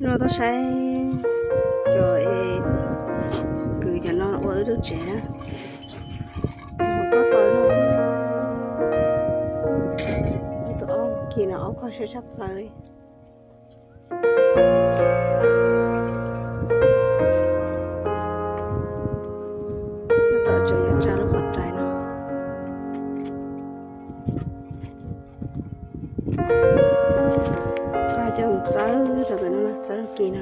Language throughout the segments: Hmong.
Los tuaj saib cov es kwv cov no ua wb lub tsev na. Hauv koj tau no xwb. Tus ob kis no ob qho siab tshaj plaws li. Tab tom tseem yuav tsa lub qhov rais no. Coj mus txawb rau ntawm no, txawb rau kis no.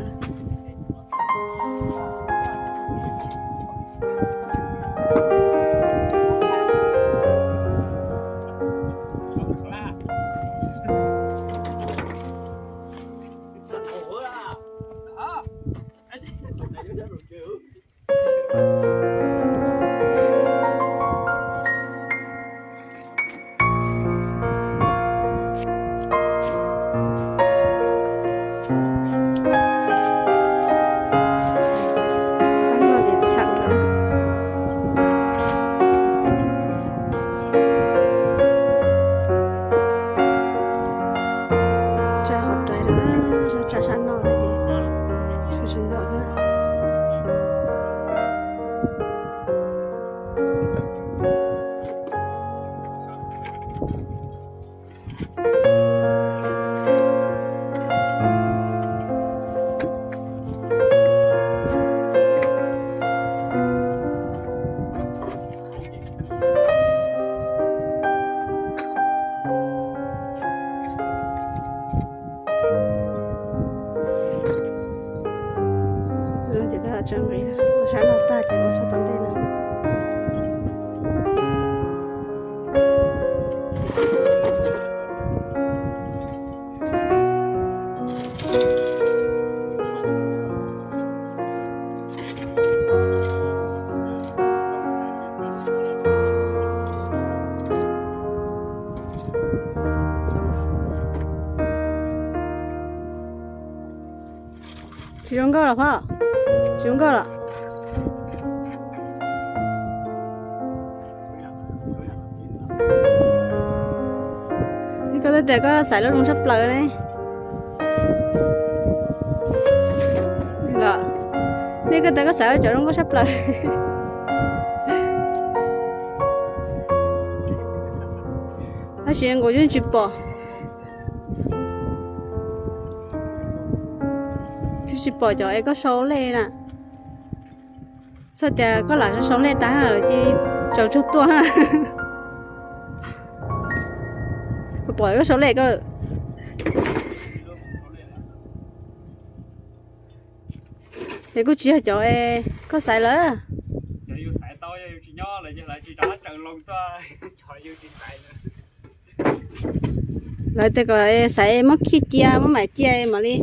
Tsa qhov rais rau, tsa sab no ces sawv tsis ntau thiab. Ces peb tso nqi ua sab no tag ces ua sab tom ntej no. Tsis zoo nkauj los phauj? Tsis zoo nkauj los? Koj twb tias koj xaiv lub zoo tshaj plaws ne. Nej, koj tias koj xaiv cov zoo nkauj tshaj plaws. Tab sis nkaus yeej tsis pom. Twb tsis pom cov es koj sau lej na. Txhob tias koj lam sau lej tag lawm cia li tsaus tsuag tuaj. Pom koj sau lej koj lawm. Ces kuj tsis yog cov koj xaiv lawm. Lawv tias kom xaiv muab khij cia, muab maim cia mam li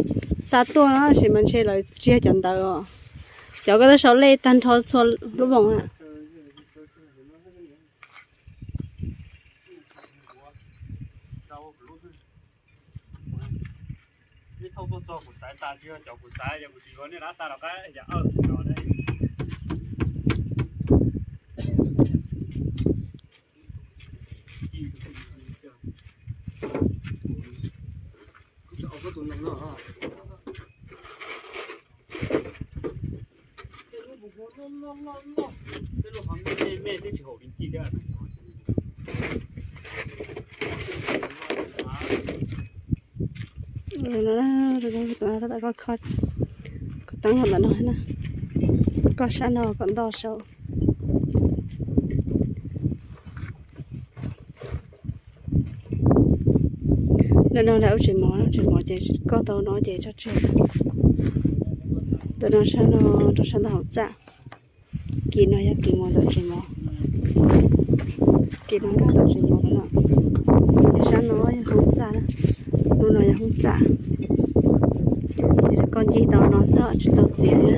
xa tuaj no, tab sis mas ntshe lawv tsis yog cov ntawd os. Cov koj twb sau lej tag nrho txhua lub voos na. Koj teeb ntawm no na, koj sab no kom ntoj saud. Ntawm no nrog lub tsev mov, tsev mov ces koj tau no ces tso tseg. Ntawm no sab no rau sab ntawm hauv txaj. Kis no yog kis mus ntawm tsev mov. Kis no nkag ntawm tsev mov no. Ces sab no yog hoob txaj, lub no yog hoob txaj. Ces koj ncig tau no xwb tsis tau txiav li.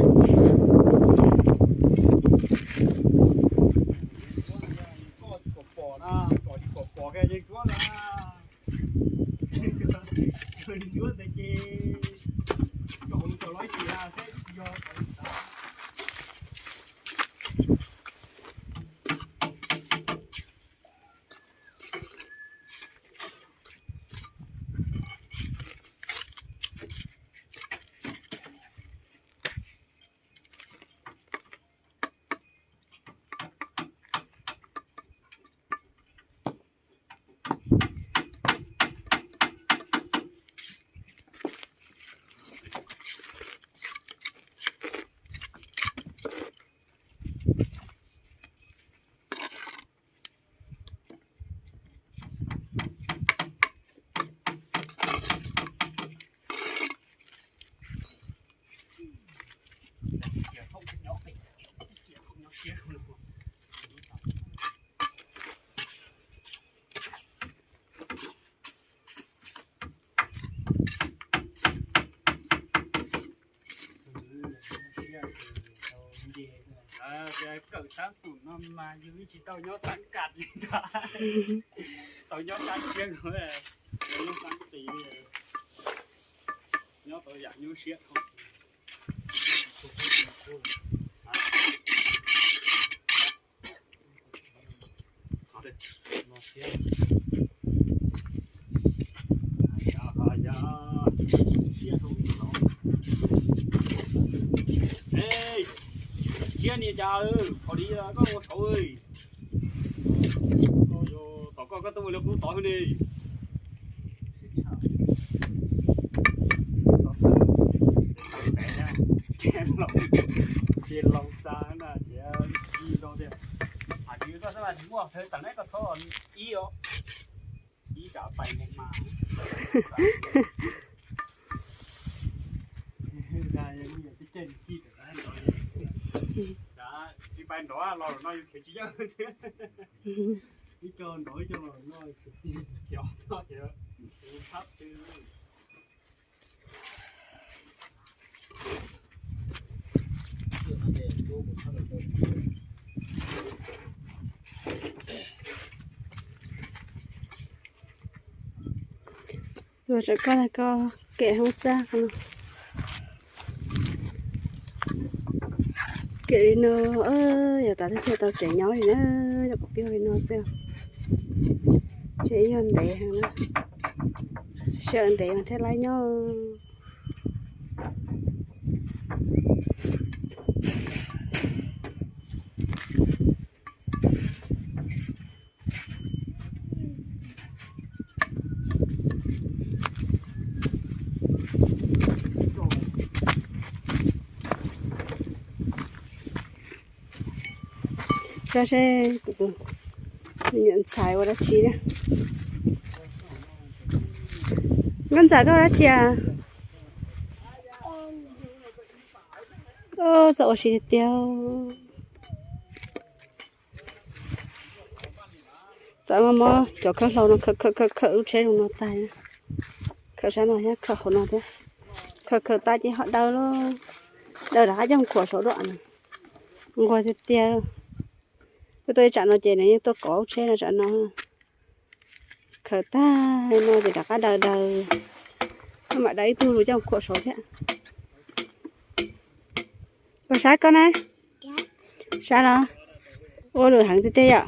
Ces kawm sab xum no mas yus yeej tsis tau nyob xab kas li ntag. Tau nyob sab tshiab, nyob sab qis, nyob tau yam nyuaj siab dhau. Siab ni cas, qhov li koj ua saud, tom koj koj tuaj ua li qub tod ne. Ces laus xa na ces ib rau tias, a, tsis muaj thawj tawm ne, koj txhob ib os, ib tsam pais mus mas. Tsis pais nrov los no yus khiav tsis yeej thiab. Ib co nrov ib co los no khiav, khiav tod ces thab tw. Tus tsam koj, koj kem hoob txaj no. Kem li no, yog tas thiaj tau tseem nyob li na, yog kuv piaug li no xwb. Tseem yog ntev heev na, sawv ntev mas thiaj laib nyob. Saib seb kuv tus me nyuam ntxhais ua dab tsi na. Nkauj Ntxawm, koj ua dab tsi a? Txawm ua si tiag tiag. Txawm muab cov khawb hlau no khawm khawm khawm lub tsheb zoo no tag. Khawm sab no thiab khawm hauv no thiab. Khawm khawm tas ces ho daws lawm. Daws rov qab coj khuam saud dua na. Nquag tiag tiag. Tuaj ib tsam no ces nws yeej tuaj kov lub tsheb no tsam no. Khawm tag no ces rov qab daws daws. Mam daws ib tug lus coj khuam saud thiab. Koj saib koj na. Saib los? Ua lwm heev tiag tiag yom.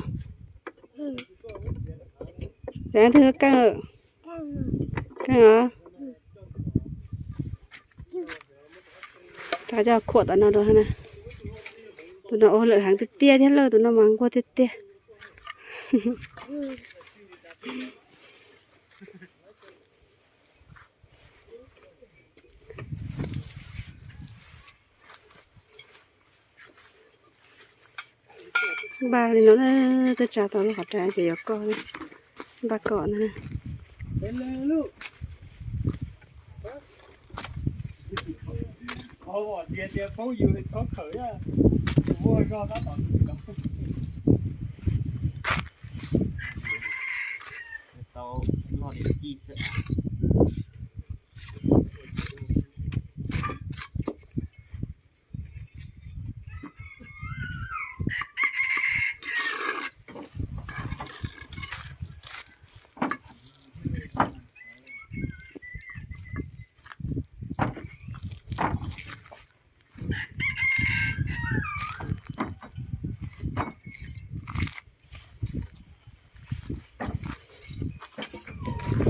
Tus twg keej? Keej os. Rov coj khuam tom no dua na. Tus no ua lwm heev tiag tiag thiab lauj, tus no mas nquag tiag tiag. Npaj li no na, twb tsa tau lub qhov rai ces yuav koj, npaj kom ntag.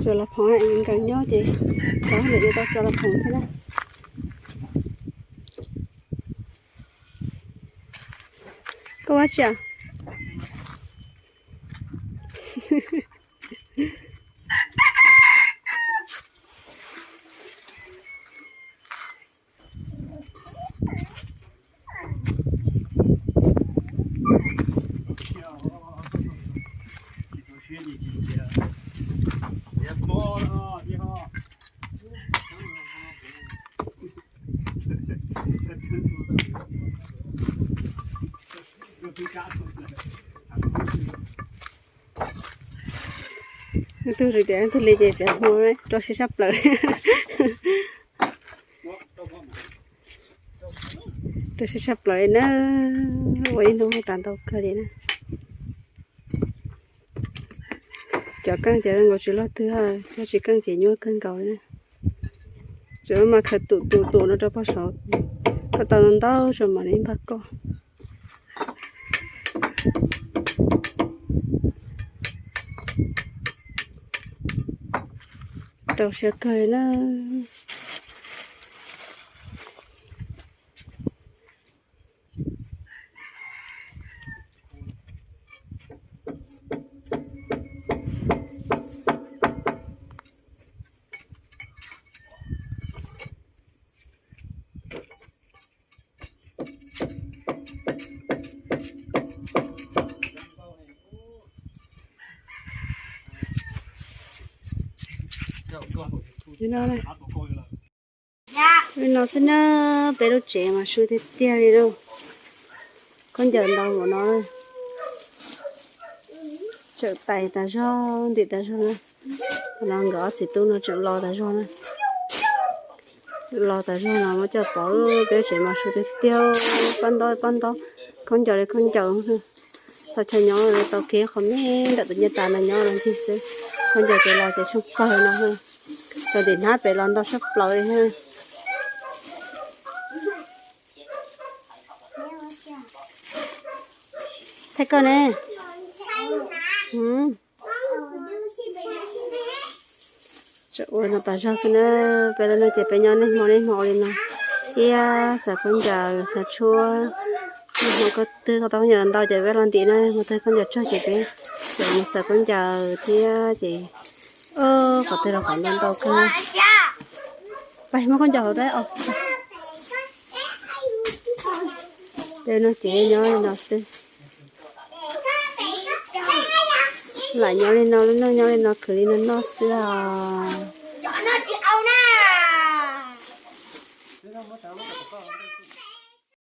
Txawm los phoov nkawd nyob ces tau lawm, yuav tau txawm los phoov thiab na. Koj ua tsi? Tus ris tias tus li ces txiav hmo rau siab sab plaws. Rau siab tshaj plaws li na, ua ib hnub tas ntau kawg li na. Cov keej ces zoo nkaus tsis luaj twg, cov tsis keej ces nyuaj kawg nkaus li na. Tsuas mas khaws tus tus tus no rau pog saud, koj tau ntau tso mam li npaj koj. Rau siab kawg li na. Li no xwb na, peb lub tsev mas su tiag tiag li lauj. Khaub ncaws ntau npaum no, tseem tais tas zog ntim tas zog na. Qhov no nkawd ob txiv tub no tseem los tas zog na. Los tas zog no muab coj pov, peb lub tsev mas su tiag tiag, pab ntaub pab ntaub, khaub ncaws li khaub ncaws. Txog chaw nyob tau kev qhov me ntawm tus nyuj tas no nyob los ncig xwb, khaub ncaws ces los ces tsheej kawg no. Cov ntim hnab pem los ntau tshaj plaws li. Thaj koj ne. Tseem ua no tas zog xwb na. Peb lub neej ces peb nyob niaj hmo niaj hmo li no thiab xaws khaub ncaws xaws tshuaj. Niaj hmo koj twg koj tau khaub ncaws ntau ces peb los ntim na, hmo twg khaub ncaws tsawg ces peb tseem mus xaws khaub ncaws thiab ces, qhov twg los qhov ntau ntau kawg. Pais muab khaub ncaws hauv dab os. Peb no ces nyob li no xwb. Lam nyob li no, lub neej nyob li no khwv li no noj xwb os.